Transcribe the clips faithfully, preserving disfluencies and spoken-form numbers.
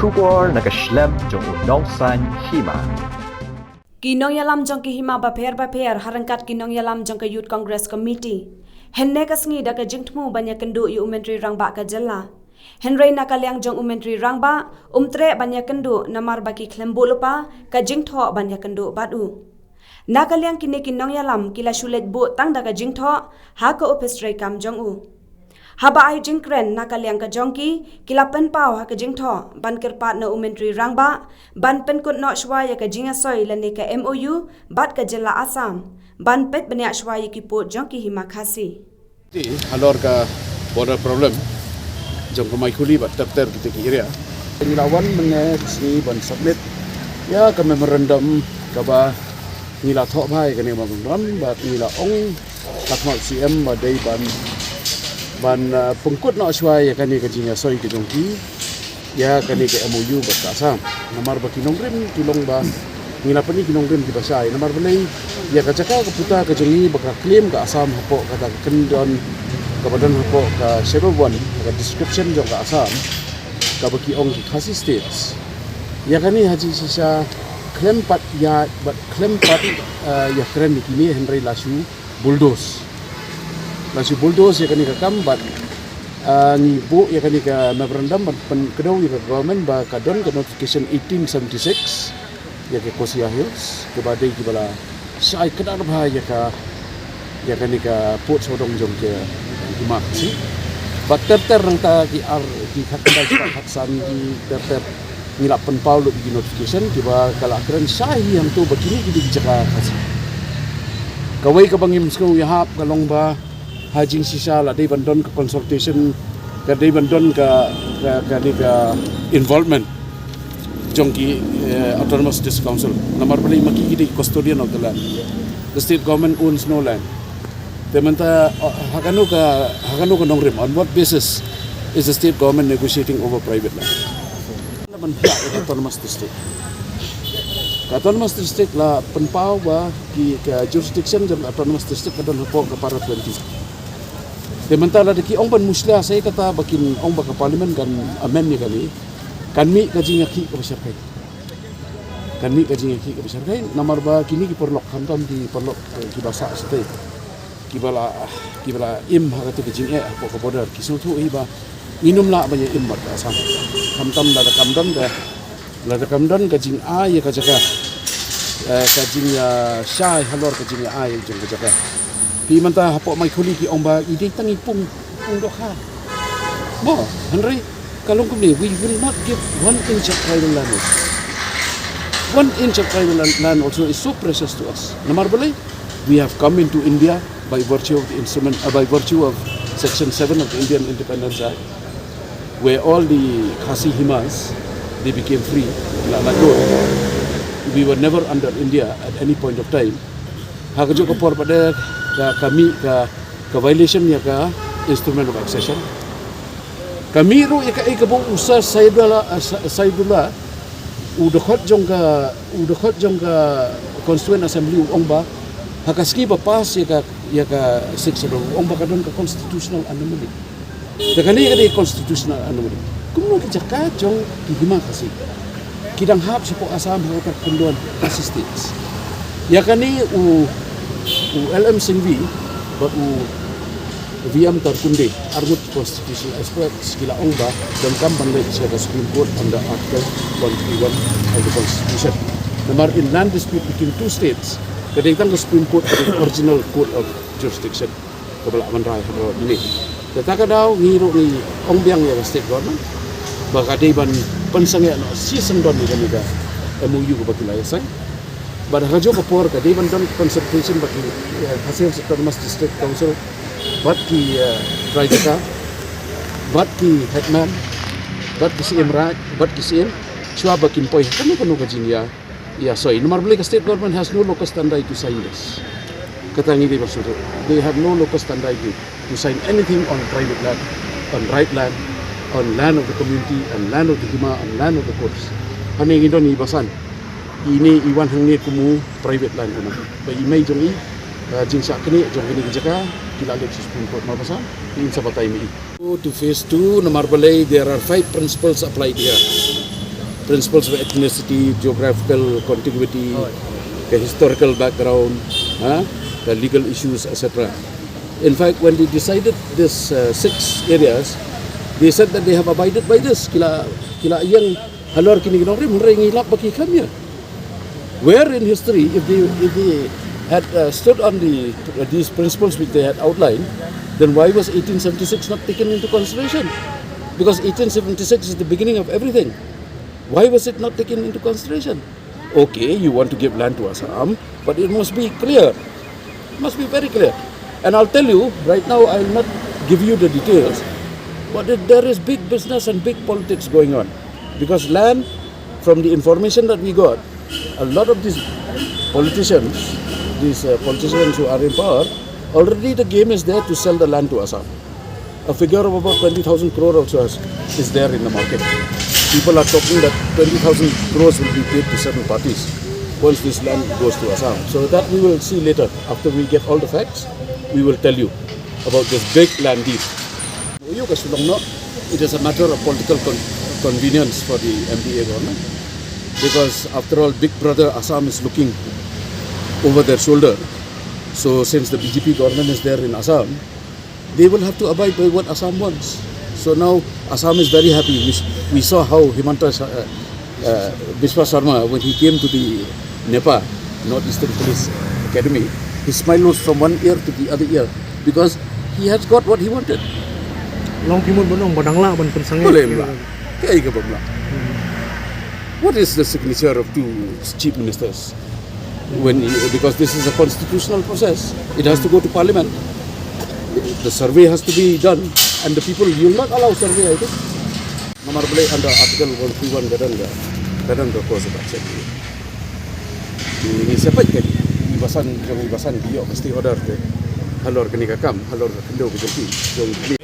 Khubor na ka shlem jong u nongsaiñ hima. Ki nongïalam jong ki hima bapher bapher ha ryngkat ki nongïalam jong ka Youth Congress Committee, hynne ka sngi da ka jingthmu ban ïakynduh ïa u Myntri Rangbah ka jylla. Hynrei na ka liang jong u Myntri Rangbah, um treh ban ïakynduh namar ba ki khlem buh lypa ka jingthoh ban ïakynduh bad u. Na ka liang kine ki nongïalam ki la shu leit buh tang da ka jingthoh ha ka ophis treikam jong u. Haba ai jingkren na ka liang ka jong ki, ki la pynpaw ha ka jingthoh ban kyrpad na u Myntri Rangbah ban pynkut noh shuwa ïa ka jingïasoi lane ka M O U bad ka jylla Assam ban peit bniah shuwa ïa ki pud jong ki hima Khasi. Te halor ka border problem jong ka Maikhuli bad ter ter kita ki area, ngi la wan mynne ka sngi ban submit ïa ka memorandum kaba ngi la thoh bha ïa kane ka memorandum bad ngi la ong ka khmat C M ba dei ban, ban, uh, pynkut noh shuwa ïa kane ka jingïasoi ka jong ki ïa kane ka M O U bad ka Assam. Namar ba ki nongrim ki long ba ngi la pyni ki nongrim kiba shai. Namar balei, ïa ka jaka ka puta ka jong ngi ba ka claim ka Assam hapoh kata ka kyndon kaba don hapoh ka Schedule One, ka description jong ka Assam, kaba ki ong ki Khasi States. Ïa kane ha jingshisha khlem pat ïa, bad khlem pat, uh, ïakren ïa kine, hynrei la shu bulldoze. La shu bulldoze ïa kane ka kam bad, ah, ngi buh ïa kane ka memorandum bad pynkdew ïa ka government ba ka don ka notification eighteen seventy-six ïa ka Kosia Hills, kaba dei kiba la shai kdar bha ïa ka, ïa kane ka pud sawdong jong ka hima Khasi. Bad ter ter nangta ki ar, ki khatkhyndai, khatsan, ki ter ter ngi la pynpaw lut ïa ki notification kiba ka la kren shai hi hangto ba kine ki dei ki jaka Khasi. Kawei kaba ngim sngew ïahap ka long ba ha jingshisha la dei ban don ka consultation, ka dei ban don ka, ka, ka dei ka involvement jong ki, eh, Autonomous District Council. Namar balei, ma ki ki dei custodian of the land. The state government owns no land. Te mynta, oh, ha kano ka, ha kano ka nongrim, on what basis is the state government negotiating over private land? La ban pynïaid ïa ka Autonomous District. Ka Autonomous District la pynpaw ba ki, ka jurisdiction jong Autonomous District ka don hapoh ka para twenty. Te mynta lada ki ong ban mushlia, sa kata ba kin ong ba ka Parliament kan amend ïa kane, kan mih ka jingïakhih kaba shyrkhei. Kan mih ka jingïakhih kaba shyrkhei, namar ba kine ki paralok, khamtam ki paralok, eh, kiba sah shatei, kiba la, kiba la im ha kata ka jingeh hapoh ka border, ki sngewthuh hi ba ngin ym lah ban ïa im bad ka Assam. Khamtam lada kam don ka, lada kam don ka jingai ïa ka jaka, eh, ka jingïashai halor ka jingai jong ka jaka. Phi mynta hapoh Maikhuli ki ong ba i dei tang i pung, pung dohkha. Mo, hynrei ka long kumne, we will not give one inch of tribal land also. One inch of tribal land, land also is so precious to us. Namar balei, we have come into India by virtue of the instrument, uh, by virtue of Section seven of the Indian Independence Act, where all the Khasi Himas, they became free. La, la, we were never under India at any point of time. Ha kajuh ka por pat ka, ka mih ka, ka violation ïa ka Instrument of Accession. Ka mih ruh ïa kaei kaba u Sir Saidullah, uh, Sa-, Saidullah, u dkhot jong ka, u dkhot jong ka Constituent Assembly u ong ba ha ka sngi ba pass ïa ka, ïa ka Sixth Schedule, u ong ba ka don ka constitutional anomaly. Te kane ka dei constitutional anomaly. Kumno ki jaka jong ki Hima Khasi ki dang hap shapoh Assam ha ka kyndon Khasi States. Ïa kane u, u L M Singhvi bad u V M Tarkunde, arngut constitutional experts, ki la ong ba donkam ban leit sha ka Supreme Court under Article one three one of the Constitution. Namar in land dispute between two states, ka dei tang ka Supreme Court ka dei original court of jurisdiction kaba lah ban rai ha ka ne. Te ta ka daw ngi ruh ngi ong biang ïa ka state government ba ka dei ban pynsangeh noh shisyndon ïa kane ka M O U kaba ki la ïa sign. Bad ha kajuh ka por ka dei ban don consultation bad ki, eh, Khasi Hills Autonomous District Council, bad ki, eh, trai jaka, bad ki headman, bad ki Syiem Raij, bad ki Syiem, shuwa ba kin poi ha kano kano ka jingïa ïa soi. Namar balei? Ka state government has no locus standi to sign this. Kata ngi dei ban sngewthuh. They have no locus standi to, to sign anything on private land, on right land, on land of the community, on land of the Hima, on land of the Khurs. Hangne ngi don i basan. Ine i wan hangne kum u private land kumne. Ba i mei jong i, eh, jingshah knieh jong kine ki jaka, ki la leit sha Supreme Court mar basan, in sa batai mei. To phase two, namar balei, there are five principles applied here. Principles of ethnicity, geographical contiguity, ka historical background, ha, ka legal issues, et cetera. In fact, when they decided this uh, six areas, they said that they have abided by this. Ki la ki la ïeng halor kine ki nongrim, hynrei ngi lap ba ki kam ïa. Where in history, if they if they had uh, stood on the uh, these principles which they had outlined, then why was eighteen seventy-six not taken into consideration? Because eighteen seventy-six is the beginning of everything. Why was it not taken into consideration? Okay, you want to give land to Assam, but it must be clear. It must be very clear. And I'll tell you, right now, I'll not give you the details, but it, there is big business and big politics going on. Because land, from the information that we got, a lot of these politicians, these uh, politicians who are in power, already the game is there to sell the land to Assam. A figure of about twenty thousand crore also has, is there in the market. People are talking that twenty thousand crores will be paid to certain parties once this land goes to Assam. So that we will see later. After we get all the facts, we will tell you about this big land deal. Uyu ka sulong no, it is a matter of political con- convenience for the M D A government, because after all, Big Brother Assam is looking over their shoulder. So since the B J P government is there in Assam, they will have to abide by what Assam wants. So now Assam is very happy. We, we saw how Himanta Sha- uh, uh, Biswa Sarma, when he came to the NEPA, North Eastern Police Academy, his smile was from one ear to the other ear because he has got what he wanted. Long ki mut ban ong ba dang lah ban pynsangeh. Boleh mlah. Kaei ka ba mlah. What is the signature of two chief ministers? When you, because this is a constitutional process, it has to go to parliament. The survey has to be done, and the people, you will not allow survey, I think. Namar balei under Article one three one ka don ka, ka don ka course of action. Ngi, ngi siapai ka i basan, jong i basan ki ïoh ka stay order te halor kane ka kam, halor ka khyndew ka jong ki, jong ki.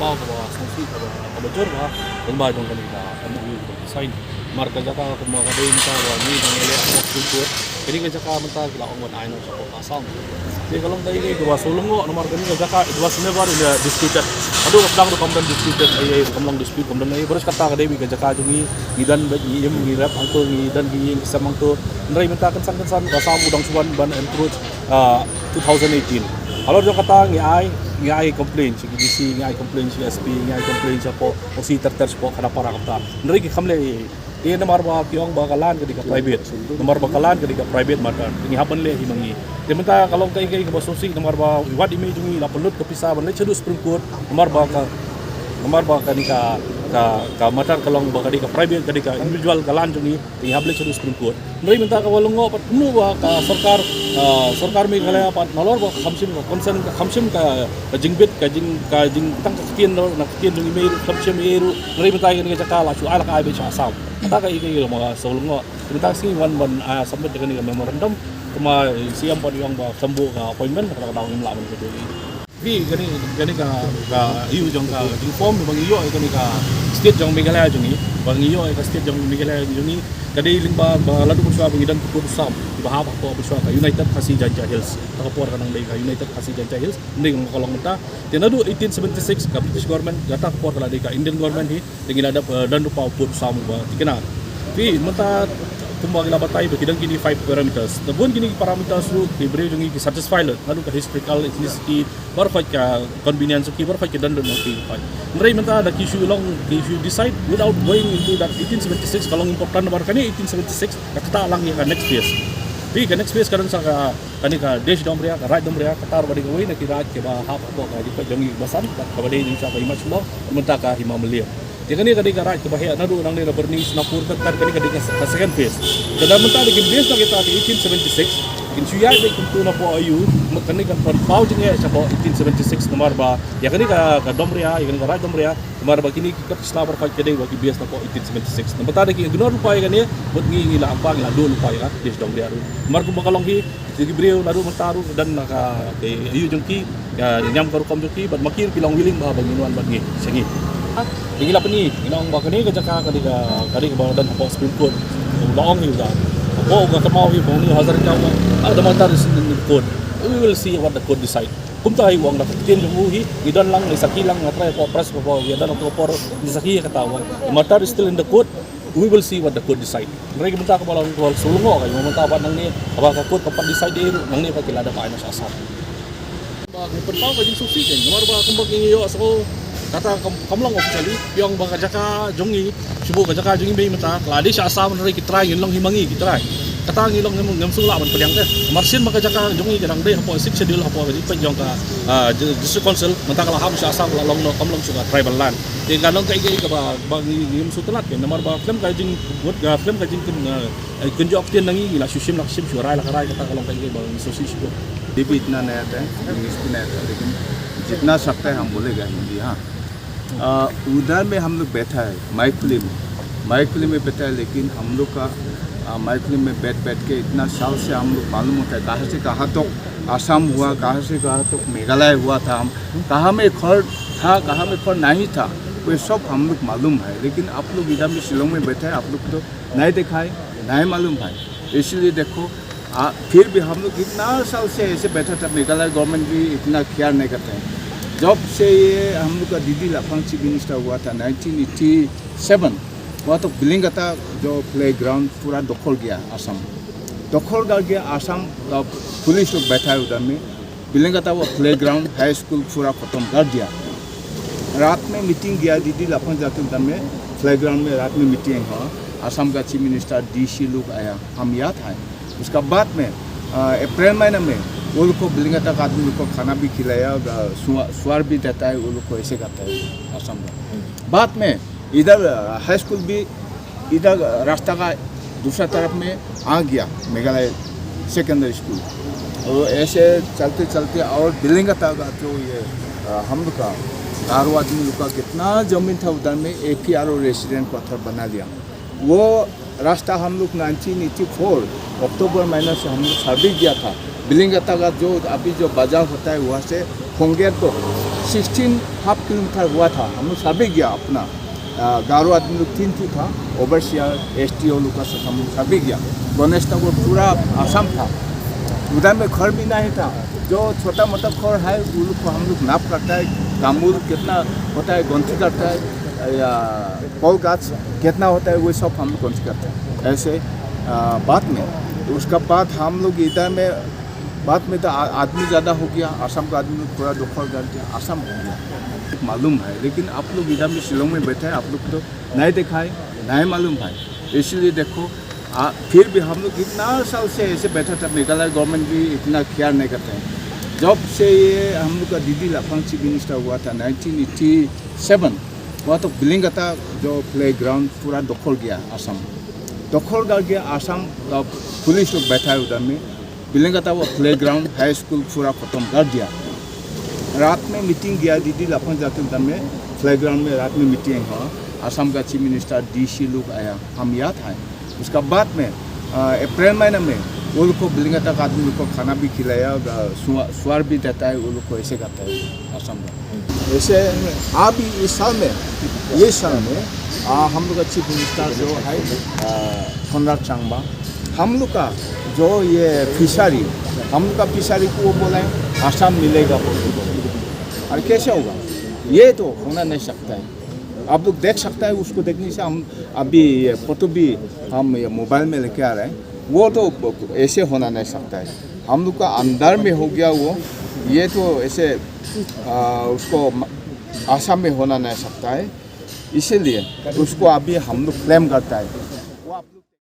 Paw ka ba sngewsih ka ba ka ba jur ba, ba jong kane ka M O U ka ba sign. Mar ka jaka ka ma ka dei mynta ba ngi dang ïaleh ha Supreme Court. Kane ka jaka mynta ki la ong ban ai noh sha Assam. Te ka long dei ka ba shu lyngngoh namar kane ka jaka it was never in a disputed. Haduh ka pdeng ruh kam don disputed, ai ai kam long dispute kam don ai. Baris kata ka dei ka jaka jong ngi, ngi don bad ngi im ngi rep hangto, ngi don ngi im ki sem hangto. Hynrei mynta kynsan kynsan Assam u dang shu wan ban encroach two thousand eighteen. Halor jong kata ngi ai, ngi ai complain sha ki D C, ngi ai complain sha S P, ngi ai complain sha poh O C ter ter sha poh Khanapara kata. Hynrei ki kham leh ei ei. Te namar ba ki ong ba ka land ka dei ka private. Namar ba ka land ka dei ka private matter. Ngi hap ban leh hi ma ngi. Te mynta ka long kaei kaei kaba sngewsih namar ba wat i mei jong ngi la pynlut ka pisa ban leit shaduh Supreme Court namar ba ka namar ba kane ka ka ka matter ka long ba ka dei ka private, ka dei ka individual ka land jong ngi. Te ngi hap leit shaduh Supreme Court. Hynrei mynta kaba lyngngoh pat kumno ba ka sorkar, ah, sorkar Meghalaya pat nalor ba kham shim ka concern, kham shim ka, ka jingbit, ka jing, ka jingtang ka ktien, na ktien jong i mei ruh kham shim ei ruh. Hynrei mynta kane ka jaka la shu ai, la ka ai beit sha Assam. Kata ka i ka i ma ka shu lyngngoh. Mynta ka sngi wan ban, ah, submit ïa kane ka memorandum. Kumba i C M pat i ong ba kham buh ka appointment, kata ka daw ngim lah ban ka dei. Phi kane, kane ka, ka ïoh jong ka jingform ba ngi ïoh ïa kane ka state jong Meghalaya jong ngi, ba ngi ïoh ïa ka state jong Meghalaya jong ngi. Ka dei lyngba ba la dep shuwa ba ngi don ka pud Assam ba hap hapoh ba shuwa ka United Khasi Jaintia Hills. Ta ka por ka nang dei ka United Khasi Jaintia Hills, ngi ka long mynta. Te naduh eighteen seventy-six ka British government, kata ka por ka la dei ka Indian government hi. Te ngi la dep, eh, don ruh ka pud Assam ba thikna. Phi mynta kumba ngi la batai ba ki don kine five parameters. Te bun kine ki parameters ruh ki briew jong ngi ki satisfy lut. Naduh ka historical, ethnicity, baroh ka convenience ki, baroh ka don don ki. Hynrei mynta da ki shu long, ki shu decide without going into that eighteen seventy-six, ka long important namar kane eighteen seventy-six ka ktah lang ïa ka next phase. Phi ka next phase ka don sa ka kane ka Desh Domria, ka Raij Domria, kata ruh ka dei kawei na ki raij kiba hap hapoh ka jingpait jong ngi basan, kaba dei jong ka Hima Shnong, mynta ka Hima Mylliem. Te kane ka dei ka raij kaba heh naduh nangne na Byrni, Sonapur, Kangtar, kane ka dei ka second phase. Te da mynta da kin base na kita ka eighteen seventy-six, kin shu ïaid beit kumto napoh aiu, kane kan pynpaw jingeh shapoh eighteen seventy-six namar ba ïa kane ka, ka Domria, ïa kane ka Raij Domria, namar ba kine ki kot ki sla baroh ka dei ba ki base napoh eighteen seventy-six. Namar ta da ki ignore lypa ïa kane, bad ngi ngi la ap ba ngi la duh lypa ïa ka Desh Domria ruh. Namar kumba ka long hi, ki briew naduh mynta ruh don na ka, ka ïoh jong ki, ka niam ka rukom jong ki, bad ma ki ruh ki long willing ba, ba ngin wan bad ngi, sha ngi. Ngi la pyni, ngi la ong ba kane ka jaka ka dei ka, ka dei kaba don hapoh Supreme Court. U la ong hi u da. Hapoh u ka kynmaw hi ba u Hazarika u ong, ah, the matter is in the court. We will see what the court decide. Kumta hi u ong da ka ktien jong u hi, ngi don lang, ngi sakhi lang, nga trai hapoh press, hapoh, ngi don hapoh por, ngi sakhi ïa kata u ong. The matter is still in the court. We will see what the court decide. Hynrei ka bynta kaba long kaba shu long ka, ïa mynta ba nangne kaba ka court ka pat decide de ruh, nangne ba ki la da bai na sha Assam. Ba ngi pynpaw ka jingsngewsih kein, namar ba kumba ngi ïoh shuh kata kam, kam long officially, pynban ba ka jaka jong ngi, shu ka jaka jong ngi ba mynta ka la dei sha Assam, hynrei ki trai ngin long hi ma ngi ki trai. Kata ngi long ngim, ngim sngewlah ban pdiang te. Namar shisien ba ka jaka jong ngi ka dang dei hapoh Sixth Schedule, hapoh ka jingpeit jong ka, ah, District Council, mynta ka la hap sha Assam, ka la long noh, kam long shuh ka tribal land. Te ka long kaei kaei kaba, ba ngi, ngim sngewtynnat kein, namar ba khlem ka jing, khlem ka jing, ah, kynjoh ktien na ngi, ngi la shu shim la shim, shu rai la rai, kata ka long kaei kaei ba ngi sngewsih shibun. ये भी इतना नया था, इंग्लिश भी नया था, लेकिन जितना सकता है हम बोलेगा हिंदी, हाँ। आ, उधर में हम लोग बैठा है, माइकुली में, माइकुली में बैठा है, लेकिन हम लोग का, आ, माइकुली में बैठ बैठ के इतना साल से हम लोग मालूम होता है कहाँ से कहाँ तक आसाम हुआ, कहाँ से कहाँ तक मेघालय हुआ था, हम कहाँ में घर था, कहाँ में घर नहीं था, वो सब हम लोग मालूम है। लेकिन आप लोग इधर में शिलोंग में बैठे हैं, आप लोग तो नहीं देखा है, नहीं मालूम है। इसलिए देखो, आ, फिर भी हम लोग इतना साल से ऐसे बैठा था, मेघालय गवर्नमेंट भी इतना केयर नहीं करते हैं। जब से ये हम लोग का डीडी लाफांग चीफ मिनिस्टर हुआ था नाइनटीन एटी सेवन, वहाँ तो बिलिंगता जो प्लेग्राउंड पूरा दखल गया आसाम, दखल कर गया आसाम का पुलिस लोग बैठा है उधर में। बिलिंगता वो प्लेग्राउंड, हाई स्कूल पूरा खत्म कर दिया। रात में मीटिंग गया डीडी लाफांग जाके उधर में प्लेग्राउंड में रात में मीटिंग हुआ। आसाम का चीफ मिनिस्टर, डीसी लोग आया, हम याद है। उसका बाद में, अ, अप्रैल महीने में वो लोग को बिलिंगता का आदमी लोग को खाना भी खिलाया, अ, सुआ-, सुअर भी देता है, वो लोग को ऐसे करता है आसाम का। बाद में इधर, अ, हाई स्कूल भी इधर, अ, रास्ता का दूसरा तरफ में आ गया, मेघालय सेकेंडरी स्कूल। और ऐसे चलते चलते और बिलिंगता का जो ये, अ, हम लोग का गारो आदमी लोग का कितना जमीन था उधर में, एपीआरओ रेसिडेंट क्वार्टर बना लिया। वो रास्ता हम लोग नाइनटीन एटी फ़ोर अक्टूबर महीना से हम लोग सर्वे किया था। बिलिंगता का जो अभी जो बाजार होता है, वहाँ से खोंगेर तक सिक्सटीन हाफ किलोमीटर हुआ था। हम लोग सर्वे किया अपना, अ, गारो आदमी लोग तीन ठो था, ओवरसियर, एसटीओ लोग का साथ हम लोग सर्वे किया। गणेश नगर पूरा आसाम था। उधर में घर भी नहीं था, जो छोटा मोटा घर है, वो लोग को हम लोग नाप करता है, तांबुल कितना होता है, गणती करता है, या फल गाछ कितना होता है, वो सब हम लोग गणती करते हैं। ऐसे, आ, बाद में, उसका बाद हम लोग इधर में, बाद में तो आ-, आदमी ज़्यादा हो गया, आसाम का आदमी पूरा दखल कर दिया, आसाम हो गया, मालूम है। लेकिन आप लोग इधर में शिलोंग में बैठे हैं, आप लोग तो नहीं देखा है, नहीं मालूम है। इसलिए देखो, आ, फिर भी हम लोग इतना साल से ऐसे बैठा था, मेघालय गवर्नमेंट भी इतना केयर नहीं करते हैं। जब से ये हम लोग का डीडी लाफांग चीफ मिनिस्टर हुआ था नाइनटीन एटी सेवन, वहाँ तो बिलिंगता जो प्लेग्राउंड पूरा दखल गया आसाम, दखल कर गया आसाम का पुलिस लोग बैठा है उधर में। बिलिंगता वो प्लेग्राउंड, हाई स्कूल पूरा खत्म कर दिया। रात में मीटिंग गया डीडी लाफांग जाके उधर में, प्लेग्राउंड में रात में मीटिंग हुआ। आसाम का चीफ मिनिस्टर, डीसी लोग आया, हम याद है। उसका बाद में, अ, अप्रैल महीने में वो लोग को बिलिंगता का आदमी लोग को खाना भी खिलाया, अ, सुआ-, सुअर भी देता है, वो लोग को ऐसे करता है आसाम का। ऐसे अभी इस साल में, ये साल में, आ, हम लोग का चीफ मिनिस्टर जो है, आ, कोनराड संगमा, हम लोग का जो ये फिशरी, हम लोग का फिशरी को वो बोला है, आसाम मिलेगा बोल के बोला है। और कैसे होगा? ये तो होना नहीं सकता है। आप लोग देख सकता है, उसको देखने से हम अभी ये फोटो भी हम ये मोबाइल में लेके आ रहे हैं, वो तो ऐसे होना नहीं सकता है। हम लोग का अंदर में हो गया वो, ये तो ऐसे, आ, उसको म-, आसाम में होना नहीं सकता है, इसीलिए उसको अभी हम लोग क्लेम करता है।